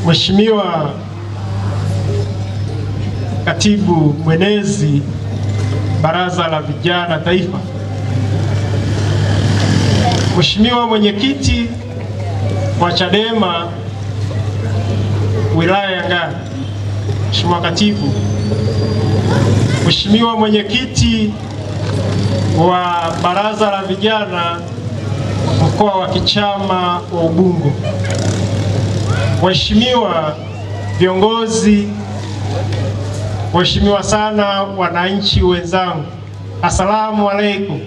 Mheshimiwa Katibu Mwenezi Baraza la Vijana Taifa, Mheshimiwa Mwenyekiti wa Chadema Wilaya ya Ngara, Mheshimiwa Katibu, Mheshimiwa Mwenyekiti wa Baraza la Vijana Mkoa wa Kichama wa Ubungo, Mheshimiwa viongozi, Mheshimiwa sana wananchi wenzangu, asalamu alaikum.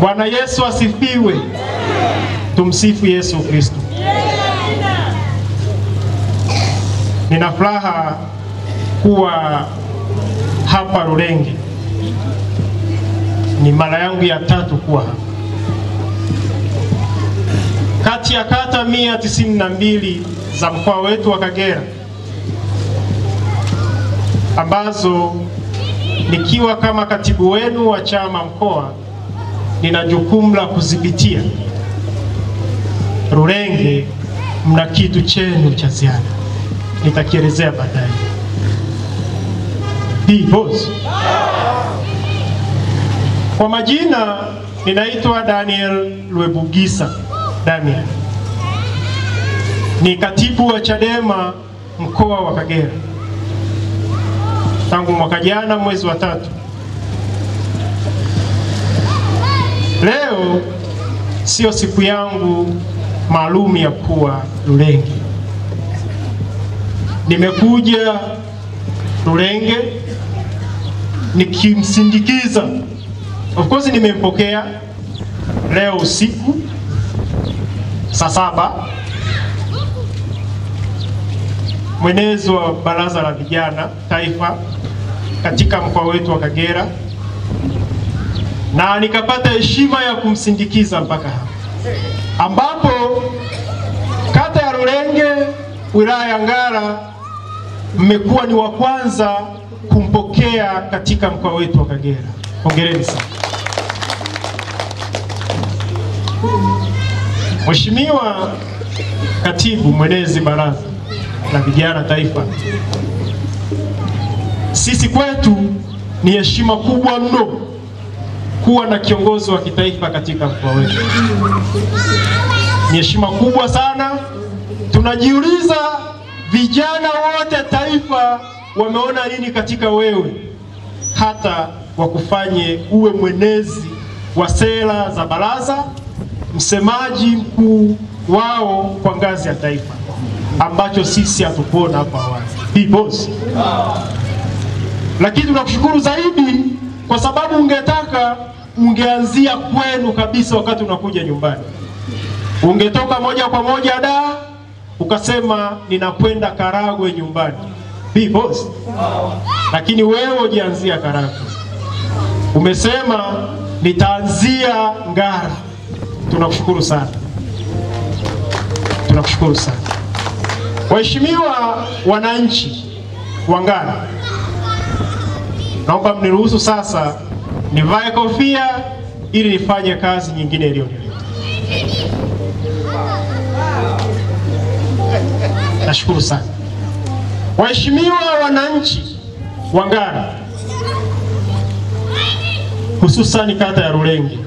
Bwana Yesu asifiwe. Tumsifu Yesu Kristo. Nina furaha kuwa hapa Rulenge. Ni mara yangu ya tatu kuwa hapa. Kati ya kata 192 za mkoa wetu wa Kagera, ambazo nikiwa kama katibu wenu wa chama mkoa nina jukumu la kuzipitia, Rulenge mna kitu chenu cha ziada, nitakielezea baadaye. Boss. Kwa majina ninaitwa Daniel Lwebugisa Daniel, ni katibu wa Chadema mkoa wa Kagera tangu mwaka jana mwezi wa 3. Leo sio siku yangu maalum ya kuwa Rulenge. Nimekuja Rulenge nikimsindikiza. Of course nimempokea leo usiku saa 7 mwenezi wa Baraza la Vijana Taifa katika mkoa wetu wa Kagera, na nikapata heshima ya kumsindikiza mpaka hapa, ambapo kata ya Rulenge wilaya ya Ngara mmekuwa ni wa kwanza kumpokea katika mkoa wetu wa Kagera. Hongereni sana. Mheshimiwa Katibu Mwenezi Baraza la Vijana Taifa, sisi kwetu ni heshima kubwa mno kuwa na kiongozi wa kitaifa katika mkoa wetu. Ni heshima kubwa sana. Tunajiuliza vijana wote taifa wameona nini katika wewe hata wakufanye uwe mwenezi wa sera za baraza, msemaji mkuu wao kwa ngazi ya taifa, ambacho sisi hatukuona hapa awali. Boss. Lakini tunakushukuru zaidi kwa sababu ungetaka ungeanzia kwenu kabisa wakati unakuja nyumbani. Ungetoka moja kwa moja da ukasema ninakwenda Karagwe nyumbani. Boss. Lakini wewe hujaanzia Karagwe. Umesema nitaanzia Ngara. Tunakushukuru sana. Tunakushukuru sana. Waheshimiwa wananchi wa Ngara, naomba mniruhusu sasa nivae kofia ili nifanye kazi nyingine iliyonileta. Nashukuru sana. Waheshimiwa wananchi wa Ngara, hususan kata ya Rulenge,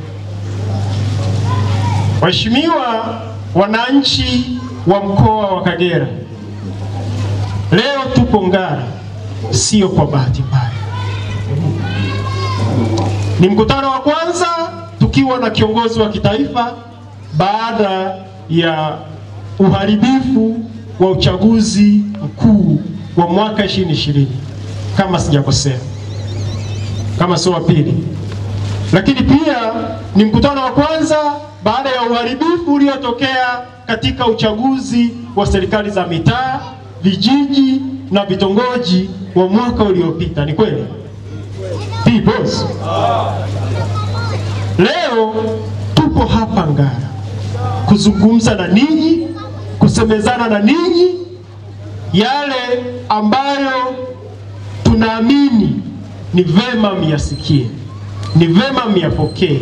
waheshimiwa wananchi wa mkoa wa Kagera, leo tupo Ngara sio kwa bahati mbaya. Ni mkutano wa kwanza tukiwa na kiongozi wa kitaifa baada ya uharibifu wa uchaguzi mkuu wa mwaka 2020, kama sijakosea, kama sio wa pili. Lakini pia ni mkutano wa kwanza baada ya uharibifu uliotokea katika uchaguzi wa serikali za mitaa, vijiji na vitongoji wa mwaka uliopita. Ni kweli? Boss. Leo tupo hapa Ngara kuzungumza na ninyi, kusemezana na ninyi yale ambayo tunaamini ni vema myasikie, ni vema myapokee,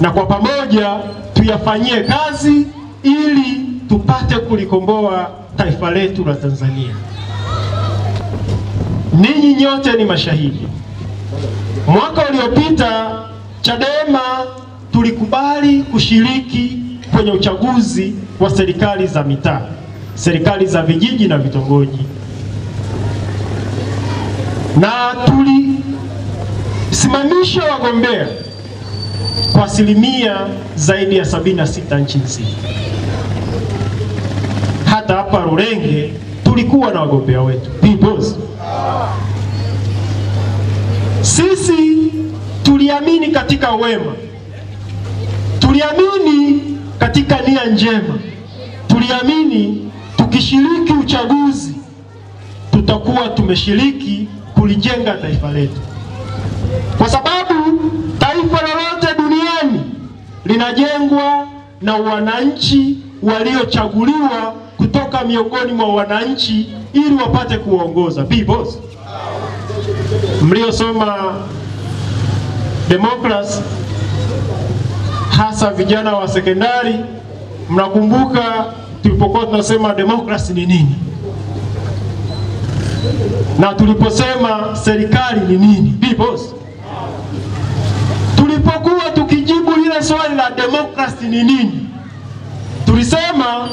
na kwa pamoja tuyafanyie kazi ili tupate kulikomboa taifa letu la Tanzania. Ninyi nyote ni mashahidi. Mwaka uliopita Chadema tulikubali kushiriki kwenye uchaguzi wa serikali za mitaa, serikali za vijiji na vitongoji, na tulisimamisha wagombea kwa asilimia zaidi ya 76 nchi nzima. Hata hapa Rulenge tulikuwa na wagombea wetu. Peoples. Sisi tuliamini katika wema, tuliamini katika nia njema, tuliamini tukishiriki uchaguzi tutakuwa tumeshiriki kulijenga taifa letu, kwa sababu taifa lolote duniani linajengwa na wananchi waliochaguliwa kutoka miongoni mwa wananchi ili wapate kuongoza. Peoples, mliosoma democracy, hasa vijana wa sekondari, mnakumbuka tulipokuwa tunasema democracy ni nini, na tuliposema serikali ni nini. Peoples, tulipokuwa tukijibu lile swali la democracy ni nini, tulisema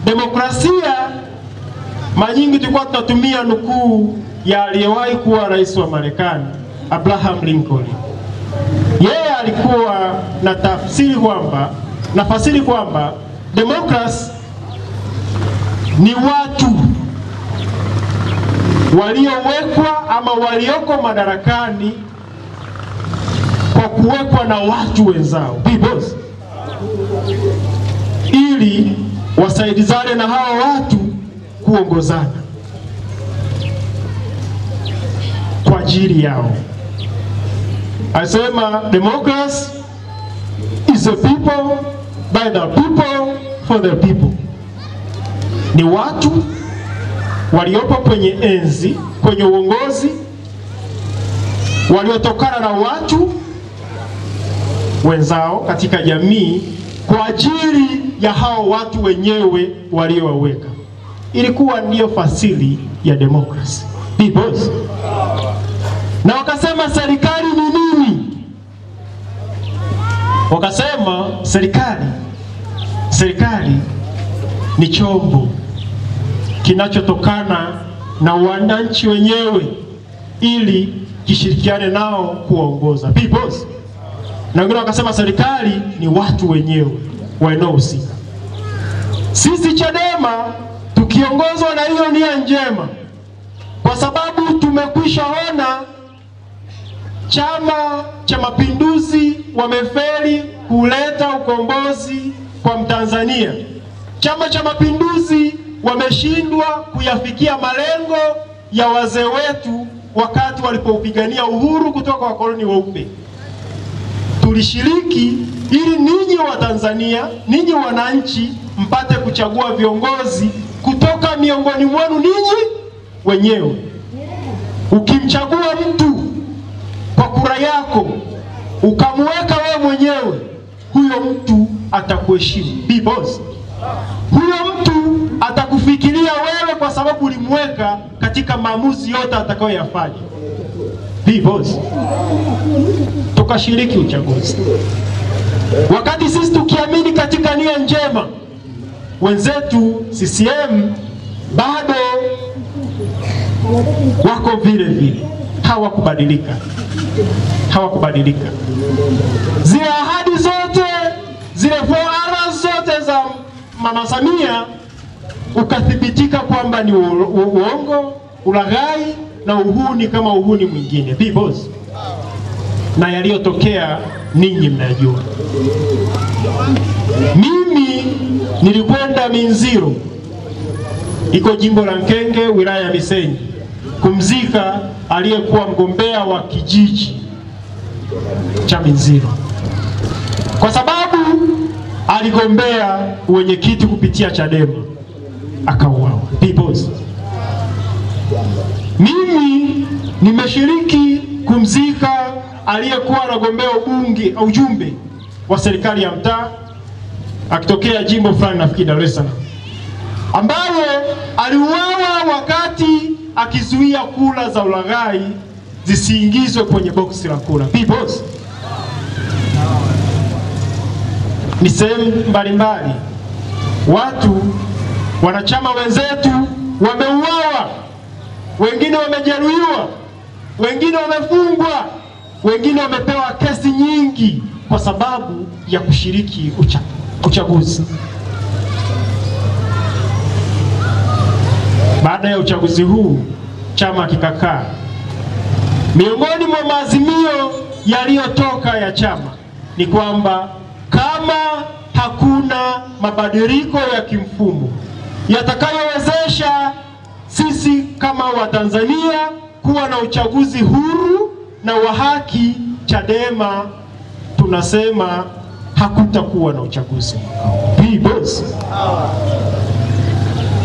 demokrasia, mara nyingi tulikuwa tunatumia nukuu ya aliyewahi kuwa rais wa Marekani, Abraham Lincoln. Yeye alikuwa na tafsiri kwamba, nafasiri kwamba democracy ni watu waliowekwa ama walioko madarakani kwa kuwekwa na watu wenzao, peoples, ili wasaidizane na hawa watu kuongozana kwa ajili yao. Alisema democracy is the people, by the people, for the people. Ni watu waliopo kwenye enzi, kwenye uongozi, waliotokana na watu wenzao katika jamii kwa ajili ya hao watu wenyewe waliowaweka. Ilikuwa ndiyo fasili ya democracy. Peoples. Na wakasema serikali ni nini? Wakasema serikali ni chombo kinachotokana na wananchi wenyewe ili kishirikiane nao kuongoza. Peoples. Na wengine wakasema serikali ni watu wenyewe wanaohusika. Sisi Chadema tukiongozwa na hiyo nia njema, kwa sababu tumekwisha ona Chama cha Mapinduzi wamefeli kuleta ukombozi kwa Mtanzania. Chama cha Mapinduzi wameshindwa kuyafikia malengo ya wazee wetu wakati walipopigania uhuru kutoka wakoloni weupe. Tulishiriki ili ninyi wa Tanzania, ninyi wananchi mpate kuchagua viongozi kutoka miongoni mwenu ninyi wenyewe. Ukimchagua mtu kwa kura yako ukamweka wewe mwenyewe, huyo mtu atakuheshimu. Peoples. Huyo mtu atakufikiria wewe kwa sababu ulimweka katika maamuzi yote atakayoyafanya. Peoples. Tukashiriki uchaguzi. Wakati sisi tukiamini katika nia njema, wenzetu CCM bado wako vile vile, hawakubadilika. Hawakubadilika. Zile ahadi zote, zile 4R zote za Mama Samia ukathibitika kwamba ni uongo, ulaghai na uhuni kama uhuni mwingine. Peoples. Na yaliyotokea ninyi mnajua. Mimi nilikwenda Minziro, iko jimbo la Nkenge, wilaya ya Misenyi, kumzika aliyekuwa mgombea wa kijiji cha Minziro, kwa sababu aligombea uwenyekiti kupitia Chadema akauawa. Peoples. Mimi nimeshiriki kumzika aliyekuwa anagombea ubunge ujumbe wa serikali ya mtaa akitokea jimbo fulani, nafikiri Dar es Salaam, ambaye aliuawa wakati akizuia kura za ulaghai zisiingizwe kwenye boksi la kura. Peoples. Ni sehemu mbalimbali watu, wanachama wenzetu wameuawa, wengine wamejeruhiwa, wengine wamefungwa, wengine wamepewa kesi nyingi kwa sababu ya kushiriki uchaguzi. Baada ya uchaguzi huu chama kikakaa. Miongoni mwa maazimio yaliyotoka ya chama ni kwamba kama hakuna mabadiliko ya kimfumo yatakayowezesha sisi kama Watanzania kuwa na uchaguzi huru na wa haki, Chadema tunasema hakutakuwa na uchaguzi. Peoples.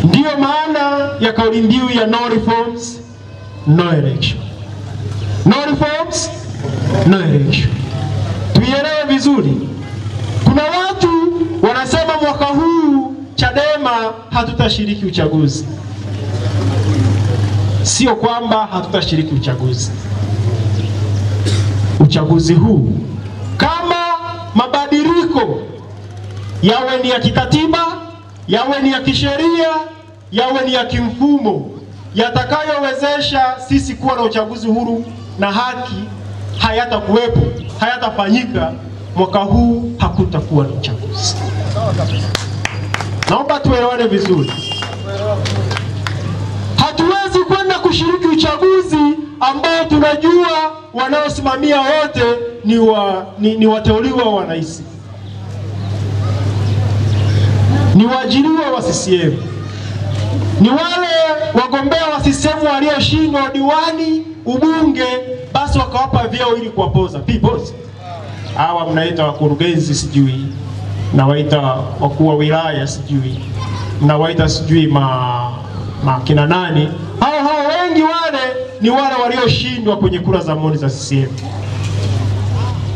Ndiyo maana ya kauli mbiu ya no reforms, no election. No reforms, no election. Tuielewe vizuri. Kuna watu wanasema mwaka huu Chadema hatutashiriki uchaguzi. Sio kwamba hatutashiriki uchaguzi. Uchaguzi huu kama mabadiliko yawe ni ya kikatiba, yawe ni ya kisheria, yawe ni ya kimfumo, yatakayowezesha sisi kuwa na uchaguzi huru na haki, hayatakuwepo, hayatafanyika. Mwaka huu hakutakuwa na uchaguzi. Naomba tuelewane vizuri. Hatuwezi kwenda kushiriki uchaguzi ambao tunajua wanaosimamia wote ni wateuliwa wa rais, ni waajiriwa wa CCM, ni wale wagombea wa CCM walioshindwa diwani, ubunge, basi wakawapa vyeo ili kuwapoza. Peoples. Hawa mnaita wakurugenzi sijui, mnawaita wakuu wa wilaya sijui, mnawaita sijui makina nani. Hao wengi wale ni wale walioshindwa kwenye kura za maoni za CCM.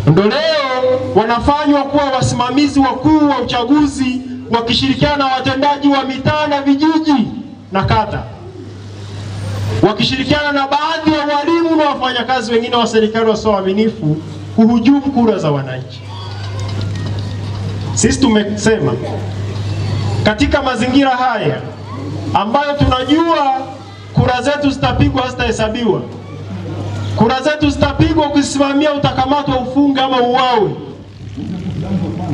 Ndio leo wanafanywa kuwa wasimamizi wakuu wa uchaguzi wakishirikiana na watendaji wa mitaa na vijiji na kata, wakishirikiana na baadhi ya walimu na wafanyakazi wengine wa serikali wasio waaminifu kuhujumu kura za wananchi. Sisi tumesema katika mazingira haya ambayo tunajua kura zetu zitapigwa, hazitahesabiwa. Kura zetu zitapigwa, ukisimamia utakamatwa, ufunge ama uwawe.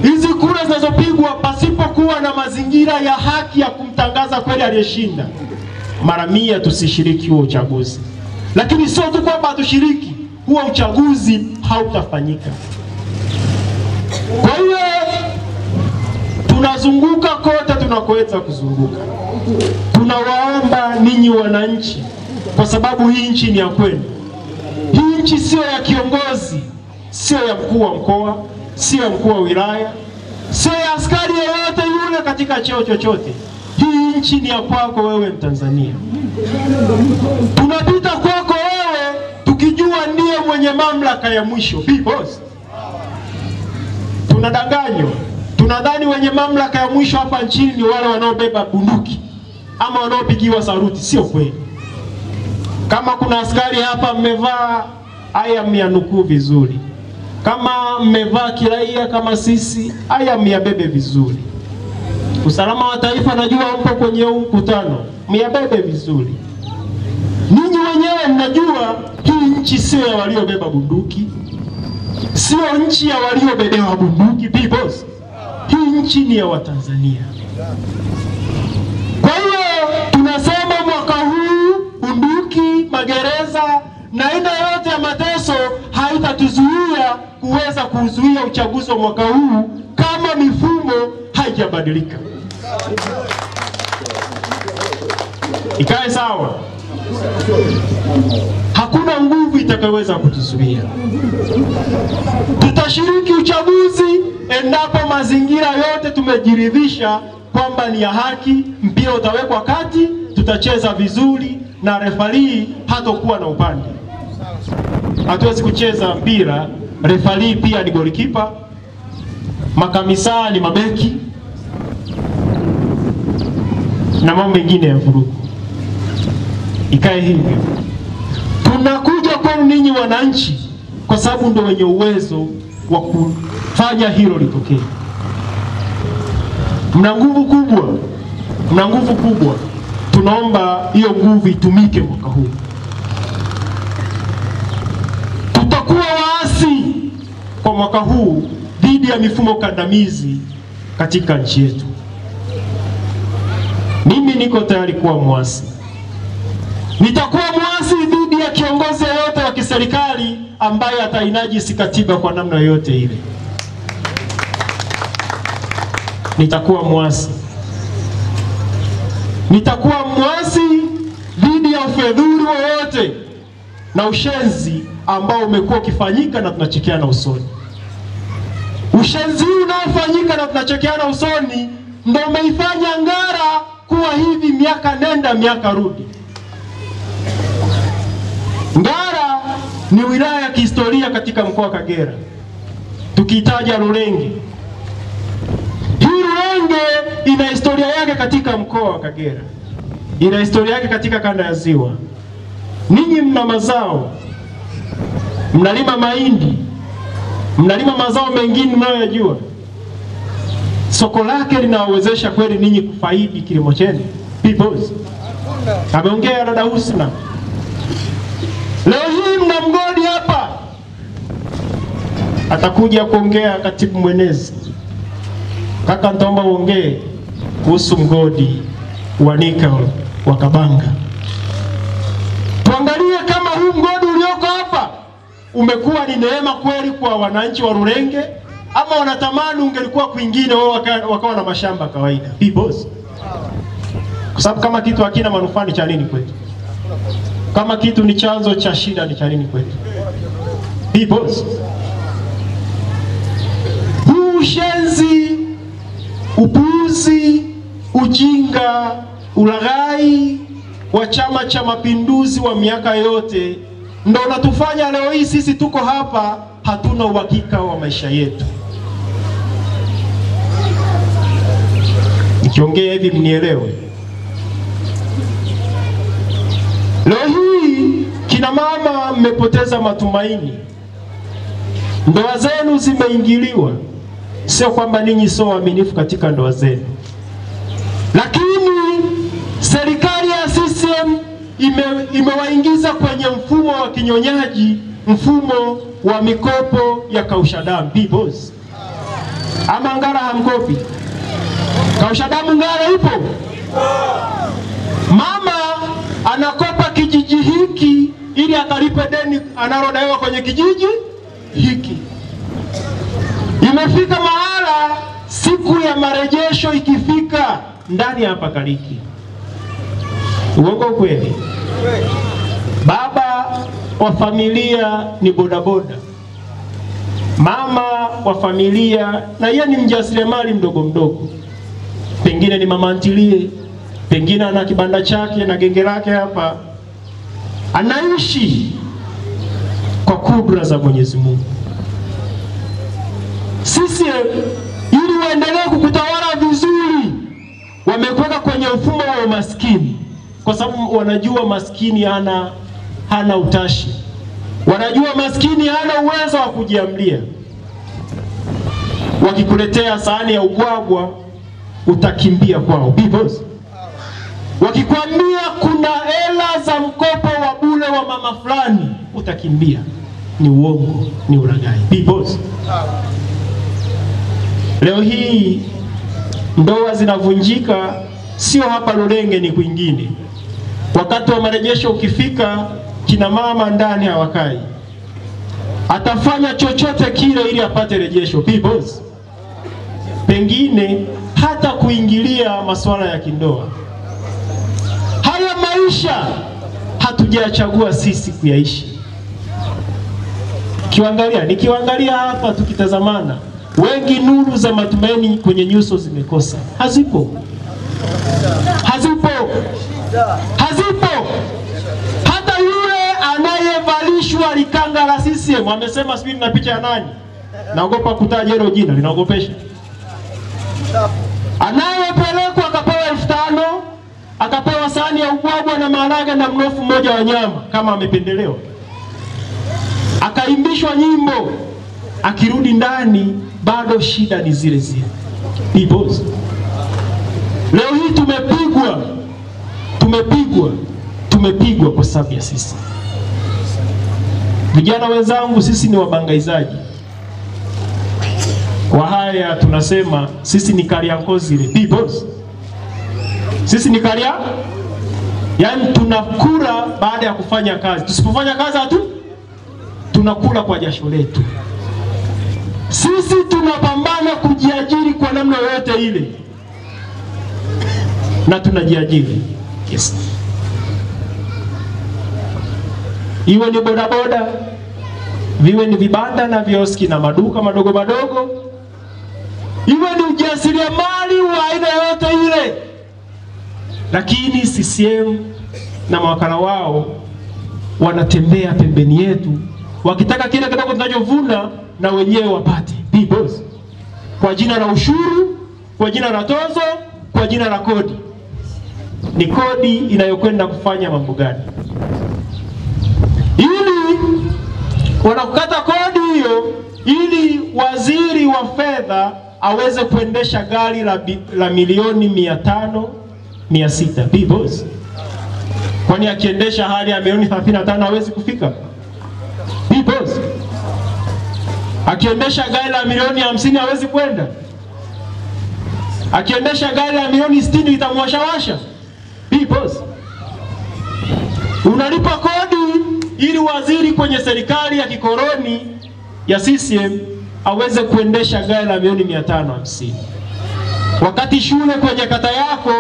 Hizi kura zinazopigwa pasipokuwa na mazingira ya haki ya kumtangaza kweli aliyeshinda, mara 100 tusishiriki huo uchaguzi. Lakini sio tu kwamba hatushiriki, huo uchaguzi hautafanyika. Kwa hiyo tunazunguka kote tunakoweza kuzunguka. Tunawaomba ninyi wananchi, kwa sababu hii nchi ni ya kwenu. Hii nchi sio ya kiongozi, sio ya mkuu wa mkoa, sio ya mkuu wa wilaya, sio ya askari yeyote yule katika cheo chochote. Hii nchi ni ya kwako wewe Mtanzania. Tunapita kwako wewe tukijua ndiye mwenye mamlaka ya mwisho. Peoples. Tunadanganywa. Tunadhani wenye mamlaka ya mwisho hapa nchini ni wale wanaobeba bunduki ama wanaopigiwa saruti. Sio kweli. Kama kuna askari hapa mmevaa haya, myanukuu vizuri. Kama mmevaa kiraia kama sisi, haya myabebe vizuri. Usalama wa taifa najua mpo kwenye huu mkutano, myabebe vizuri. Ninyi wenyewe mnajua hii nchi sio ya waliobeba bunduki, sio nchi ya waliobebewa bunduki. Peoples. Hii nchi ni ya Watanzania. Kwa hiyo tunasema mwaka huu bunduki, magereza na aina yote ya mateso haitatuzuia kuweza kuzuia uchaguzi wa mwaka huu kama mifumo haijabadilika. Ikae sawa. Hakuna nguvu itakayoweza kutuzuia. Tutashiriki uchaguzi endapo mazingira yote tumejiridhisha kwamba ni ya haki, mpira utawekwa kati, tutacheza vizuri na refarii hatakuwa na upande. Hatuwezi kucheza mpira, refarii pia ni golikipa, makamisaa ni mabeki. na mambo mengine ya vurugu. Ikae hivyo. Tunakuja kwenu ninyi wananchi kwa sababu ndio wenye uwezo wa kufanya hilo litokee. Mna nguvu kubwa, mna nguvu kubwa. Tunaomba hiyo nguvu itumike mwaka huu. Tutakuwa waasi kwa mwaka huu dhidi ya mifumo kandamizi katika nchi yetu. Mimi niko tayari kuwa mwasi. Nitakuwa mwasi dhidi ya kiongozi yeyote wa kiserikali ambaye atainajisi katiba kwa namna yoyote ile. Nitakuwa mwasi. Nitakuwa mwasi dhidi ya ufedhuli wowote na ushenzi ambao umekuwa ukifanyika na tunachekeana usoni. Ushenzi huu unaofanyika na tunachekeana usoni ndio umeifanya Ngara kuwa hivi miaka nenda miaka rudi. Ngara ni wilaya ya kihistoria katika mkoa wa Kagera. Tukitaja Rulenge, hii Rulenge ina historia yake katika mkoa wa Kagera, ina historia yake katika kanda ya Ziwa. Ninyi mna mazao, mnalima mahindi, mnalima mazao mengine mnayoyajua. Soko lake linawawezesha kweli ninyi kufaidi kilimo chenu? Peoples. Ameongea dada Husna. Leo hii mna mgodi hapa, atakuja kuongea katibu mwenezi. Kaka, nitaomba uongee kuhusu mgodi wa nickel wa Kabanga. Tuangalie kama huu mgodi ulioko hapa umekuwa ni neema kweli kwa wananchi wa Rulenge, ama wanatamani ungelikuwa kwingine wao wakawa na mashamba kawaida. Peoples. Kwa sababu kama kitu hakina manufaa ni cha nini kwetu? Kama kitu ni chanzo cha shida ni cha nini kwetu? Peoples. Huu ushenzi, upuuzi, ujinga, ulaghai wa Chama cha Mapinduzi wa miaka yote ndio unatufanya leo hii sisi tuko hapa hatuna uhakika wa maisha yetu. Nikiongea hivi mnielewe. Leo hii kina mama mmepoteza matumaini. Ndoa zenu zimeingiliwa. Sio kwamba ninyi sio waaminifu katika ndoa zenu, lakini serikali ya CCM imewaingiza kwenye mfumo wa kinyonyaji, mfumo wa mikopo ya kausha damu. Peoples. Ama Ngara hamkopi? Kausha damu Ngara ipo? Mama anakopa kijiji hiki ili akalipe deni analodaiwa kwenye kijiji hiki. Imefika mahala siku ya marejesho ikifika ndani hapa Kaliki. Uongo kweli? Baba wa familia ni bodaboda, mama wa familia na yeye ni mjasiriamali mdogo mdogo, pengine ni mama ntilie, pengine ana kibanda chake na genge lake hapa, anaishi kwa kudra za Mwenyezi Mungu. Sisi ili waendelee kukutawala vizuri, wamekuweka kwenye mfumo wa umaskini, kwa sababu wanajua maskini hana utashi, wanajua maskini hana uwezo wa kujiamlia. Wakikuletea sahani ya ugwagwa utakimbia kwao. Peoples. Wakikwambia kuna hela za mkopo wa bure wa mama fulani utakimbia. Ni uongo, ni ulaghai. Peoples. Leo hii ndoa zinavunjika, sio hapa Rulenge, ni kwingine. Wakati wa marejesho ukifika, kina mama ndani hawakai. Atafanya chochote kile ili apate rejesho. Peoples. Pengine hata kuingilia masuala ya kindoa. Haya maisha hatujachagua sisi kuyaishi. Nikiangalia hapa tukitazamana, wengi nuru za matumaini kwenye nyuso zimekosa. Hazipo. Hazipo. Hazipo. Hata yule anayevalishwa likanga la CCM amesema sijui nina picha ya nani. Naogopa kutaja hilo jina, linaogopesha. Anayepelekwa akapewa 5,000, akapewa sahani ya ubwabwa na maharage na mnofu mmoja wa nyama kama amependelewa, akaimbishwa nyimbo, akirudi ndani bado shida ni zile zile. Peoples, leo hii tumepigwa, tumepigwa, tumepigwa kwa sababu ya sisi. Vijana wenzangu, sisi ni wabangaizaji. Kwa haya tunasema sisi ni Kariakozile. Peoples, sisi ni Karia, yaani tunakula baada ya kufanya kazi. Tusipofanya kazi hatu tunakula kwa jasho letu. Sisi tunapambana kujiajiri kwa namna yoyote ile, na tunajiajiri. Yes. Iwe ni bodaboda, viwe ni vibanda na vioski na maduka madogo madogo, iwe ni ujasiriamali wa aina yoyote ile. Lakini CCM na mawakala wao wanatembea pembeni yetu wakitaka kile kidogo tunachovuna na wenyewe wapate. Peoples, kwa jina la ushuru, kwa jina la tozo, kwa jina la kodi. Ni kodi inayokwenda kufanya mambo gani? Ili wanakukata kodi hiyo ili waziri wa fedha aweze kuendesha gari la milioni 500, 600. Peoples, kwani akiendesha hali ya milioni 35 hawezi kufika? Peoples, akiendesha gari la milioni 50 hawezi kwenda? Akiendesha gari la milioni 60 itamwashawasha? Peoples, unalipa kodi ili waziri kwenye serikali ya kikoroni ya CCM aweze kuendesha gari la milioni 550, wakati shule kwenye kata yako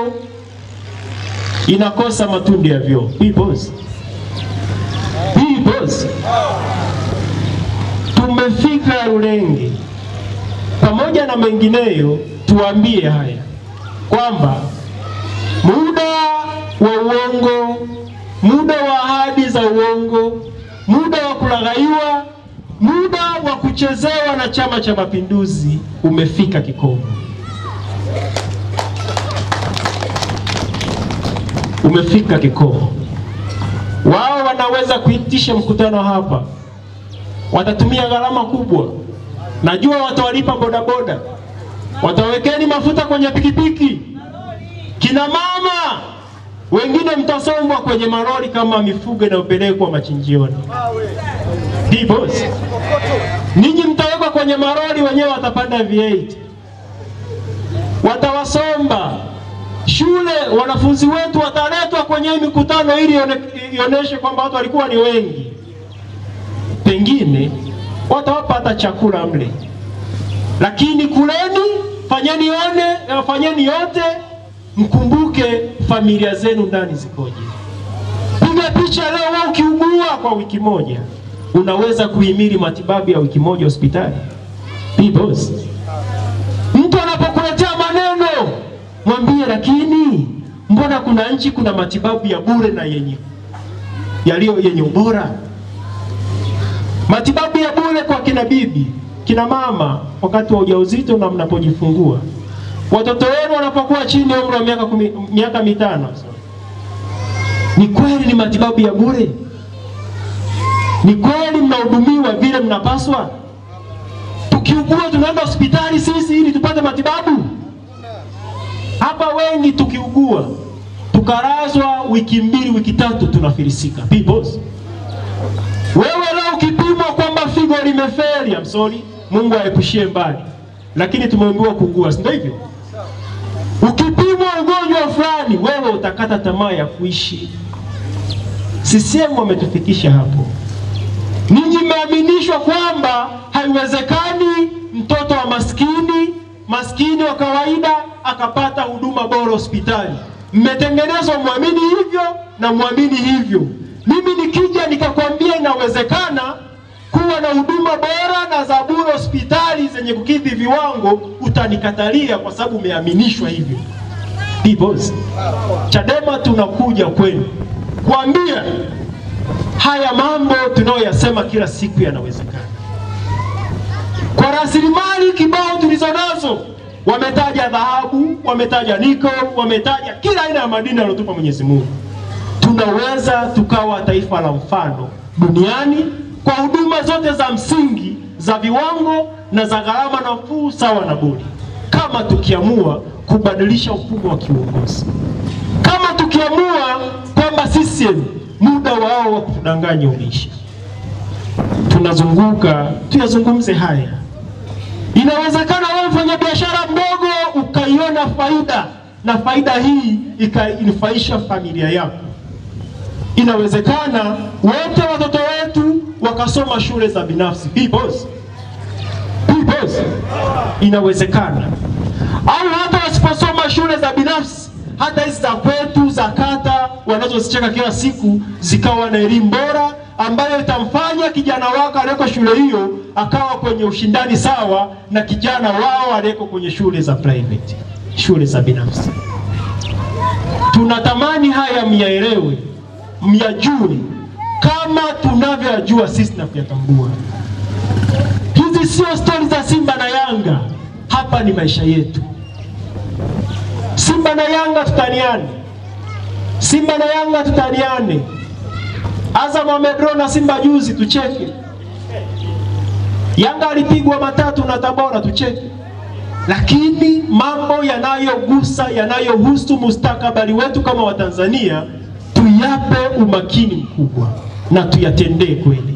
inakosa matundu ya vyoo. Peoples, peoples, tumefika Rulenge. Pamoja na mengineyo, tuambie haya kwamba muda wa uongo, muda wa ahadi za uongo, muda wa kulaghaiwa, muda wa kuchezewa na Chama cha Mapinduzi umefika kikomo. Umefika kikomo. Wao wanaweza kuitisha mkutano hapa, watatumia gharama kubwa. Najua watawalipa bodaboda, watawekeni mafuta kwenye pikipiki. Kina mama wengine mtasombwa kwenye malori kama mifugo inayopelekwa machinjioni. Peoples, ninyi mtawekwa kwenye malori, wenyewe watapanda V8, watawasomba. Shule wanafunzi wetu wataletwa kwenye mikutano ili ioneshe kwamba watu walikuwa ni wengi. Pengine watawapa hata chakula mle, lakini kuleni, fanyeni one, fanyeni yote, mkumbuke familia zenu ndani zikoje. Piga picha leo, wewe ukiugua kwa wiki moja unaweza kuhimili matibabu ya wiki moja hospitali? Peoples, mtu anapokuletea maneno mwambie, lakini mbona kuna nchi kuna matibabu ya bure na yenye yaliyo yenye ubora? Matibabu ya bure kwa kina bibi, kina mama wakati wa ujauzito na mnapojifungua, watoto wenu wanapokuwa chini ya umri wa miaka 5. Ni kweli ni matibabu ya bure? Ni kweli mnahudumiwa vile mnapaswa? Tukiugua tunaenda hospitali sisi ili tupate matibabu? Hapa wengi tukiugua tukalazwa wiki 2, wiki 3 tunafilisika. Peoples, wewe leo ukipimwa kwamba figo limefeli, I'm sorry, Mungu aepushie mbali, lakini tumeambiwa kuugua, si ndio hivyo? Ukipimwa ugonjwa fulani, wewe utakata tamaa ya kuishi. CCM wametufikisha hapo. Ninyi mmeaminishwa kwamba haiwezekani mtoto wa maskini, maskini wa kawaida akapata huduma bora hospitali. Mmetengenezwa muamini hivyo na muamini hivyo. Mimi nikija nikakwambia inawezekana kuwa na huduma bora na za bure hospitali zenye kukidhi viwango, utanikatalia kwa sababu umeaminishwa hivyo. Peoples, Chadema tunakuja kwenu kuambia haya mambo tunayoyasema kila siku yanawezekana. Kwa rasilimali kibao tulizonazo, Wametaja dhahabu, wametaja nickel, wametaja kila aina ya madini aliyotupa Mwenyezi Mungu. Tunaweza tukawa taifa la mfano duniani kwa huduma zote za msingi, za viwango na za gharama nafuu sawa na bure, kama tukiamua kubadilisha mfumo wa kiuongozi, kama tukiamua kwamba CCM muda wao wa kutudanganya umeisha. Tunazunguka tuyazungumze haya. Inawezekana wewe mfanyabiashara mdogo ukaiona faida, na faida hii ikainufaisha familia yako. Inawezekana wote watoto wetu wakasoma shule za binafsi. Peoples. Peoples. Inawezekana. Au hata wasiposoma shule za binafsi, hata hizi za kwetu za kata wanazozicheka kila siku, zikawa na elimu bora ambayo itamfanya kijana wako aliyeko shule hiyo akawa kwenye ushindani sawa na kijana wao aliyeko kwenye shule za private, shule za binafsi. Tunatamani haya myaelewe, myajue kama tunavyoyajua sisi na kuyatambua. Hizi sio stori za Simba na Yanga, hapa ni maisha yetu. Simba na Yanga tutaniane, Simba na Yanga tutaniane. Azam amedraw na Simba juzi, tucheke. Yanga alipigwa 3 na Tabora, tucheke. Lakini mambo yanayogusa, yanayohusu mustakabali wetu kama Watanzania, tuyape umakini mkubwa na tuyatendee kweli.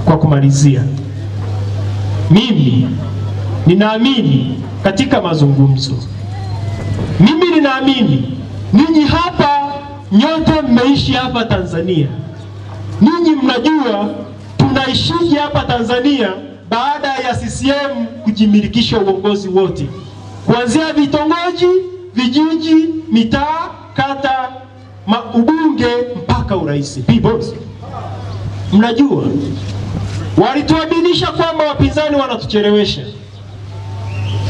Kwa kumalizia, mimi ninaamini katika mazungumzo. Mimi ninaamini ninyi hapa nyote mmeishi hapa Tanzania. Ninyi mnajua tunaishije hapa Tanzania baada ya CCM kujimilikisha uongozi wote, kuanzia vitongoji, vijiji, mitaa, kata, ubunge mpaka urais. Peoples, mnajua walituaminisha kwamba wapinzani wanatuchelewesha,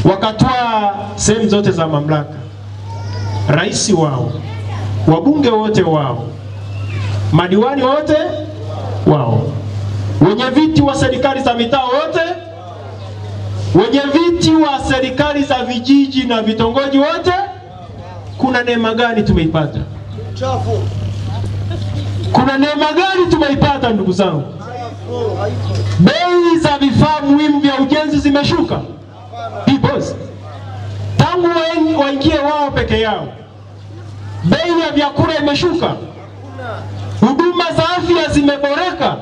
wakatoa sehemu zote za mamlaka, rais wao, wabunge wote wao, madiwani wote wao, wenye viti wa serikali za mitaa wote, wenye viti wa serikali za vijiji na vitongoji wote. Kuna neema gani tumeipata? Kuna neema gani tumeipata ndugu zangu? Bei za vifaa muhimu vya ujenzi zimeshuka. Peoples, tangu waingie wao peke yao, bei ya vyakula imeshuka, huduma za afya zimeboreka,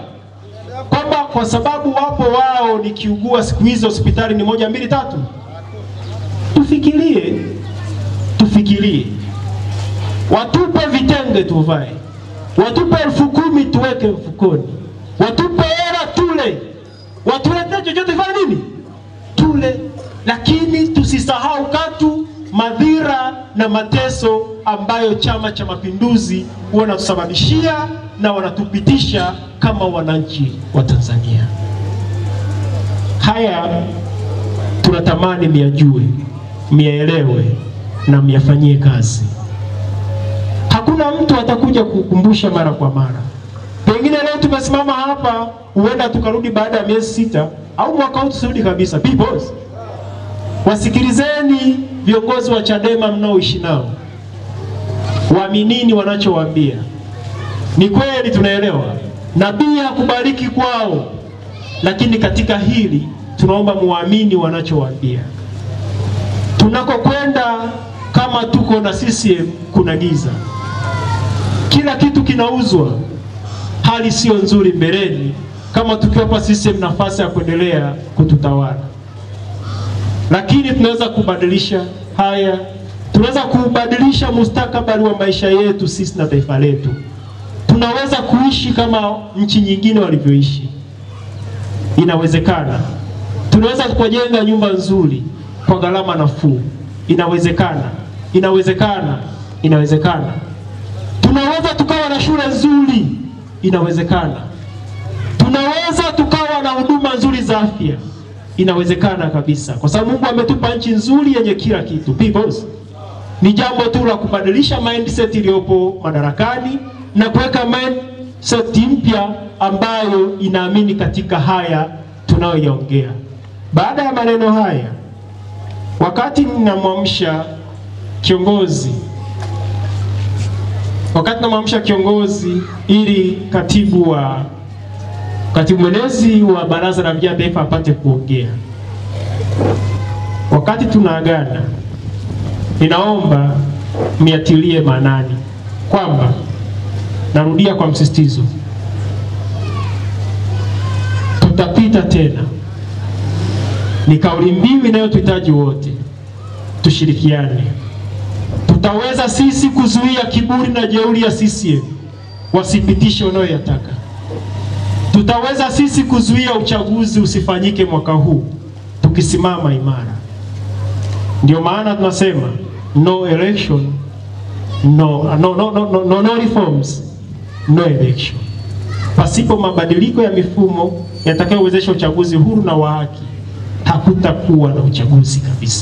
kwamba kwa sababu wapo wao, nikiugua siku hizo hospitali ni 1, 2, 3. Tufikirie, watupe vitenge tuvae, watupe 10,000 tuweke mfukoni, watupe hela tule, watuletee chochote fanya nini tule, lakini tusisahau katu madhira na mateso ambayo Chama cha Mapinduzi wanatusababishia na wanatupitisha kama wananchi wa Tanzania. Haya tunatamani myajue, myaelewe na myafanyie kazi. Hakuna mtu atakuja kukumbusha mara kwa mara. Pengine leo tumesimama hapa, huenda tukarudi baada ya miezi 6 au mwaka huu tusirudi kabisa. Peoples, wasikilizeni viongozi wa Chadema mnaoishi nao, waaminini wanachowaambia. Ni kweli tunaelewa nabii hakubariki kwao, lakini katika hili tunaomba muamini wanachowaambia. Tunakokwenda kama tuko na CCM kuna giza, kila kitu kinauzwa, hali sio nzuri mbeleni kama tukiwapa CCM nafasi ya kuendelea kututawala. Lakini tunaweza kubadilisha haya, tunaweza kubadilisha mustakabali wa maisha yetu sisi na taifa letu. Tunaweza kuishi kama nchi nyingine walivyoishi, inawezekana. Tunaweza kujenga nyumba nzuri kwa gharama nafuu, inawezekana, inawezekana, inawezekana. Tunaweza tukawa na shule nzuri, inawezekana. Tunaweza tukawa na huduma nzuri za afya, inawezekana kabisa, kwa sababu Mungu ametupa nchi nzuri yenye kila kitu. Peoples, ni jambo tu la kubadilisha mindset iliyopo madarakani na kuweka mindset mpya ambayo inaamini katika haya tunayoyaongea. Baada ya maneno haya, wakati ninamwamsha kiongozi, wakati namwamsha kiongozi ili katibu mwenezi wa Baraza la Vijana Taifa apate kuongea, wakati tunaagana, ninaomba miatilie maanani kwamba, narudia kwa msisitizo, tutapita tena. Ni kauli mbiu inayotuhitaji wote tushirikiane. Tutaweza sisi kuzuia kiburi na jeuri ya CCM wasipitishe wanayoyataka. Tutaweza sisi kuzuia uchaguzi usifanyike mwaka huu tukisimama imara. Ndio maana tunasema no election, no, no, no, no, no, no reforms, no election. Pasipo mabadiliko ya mifumo yatakayowezesha uchaguzi huru na wa haki, hakutakuwa na uchaguzi kabisa.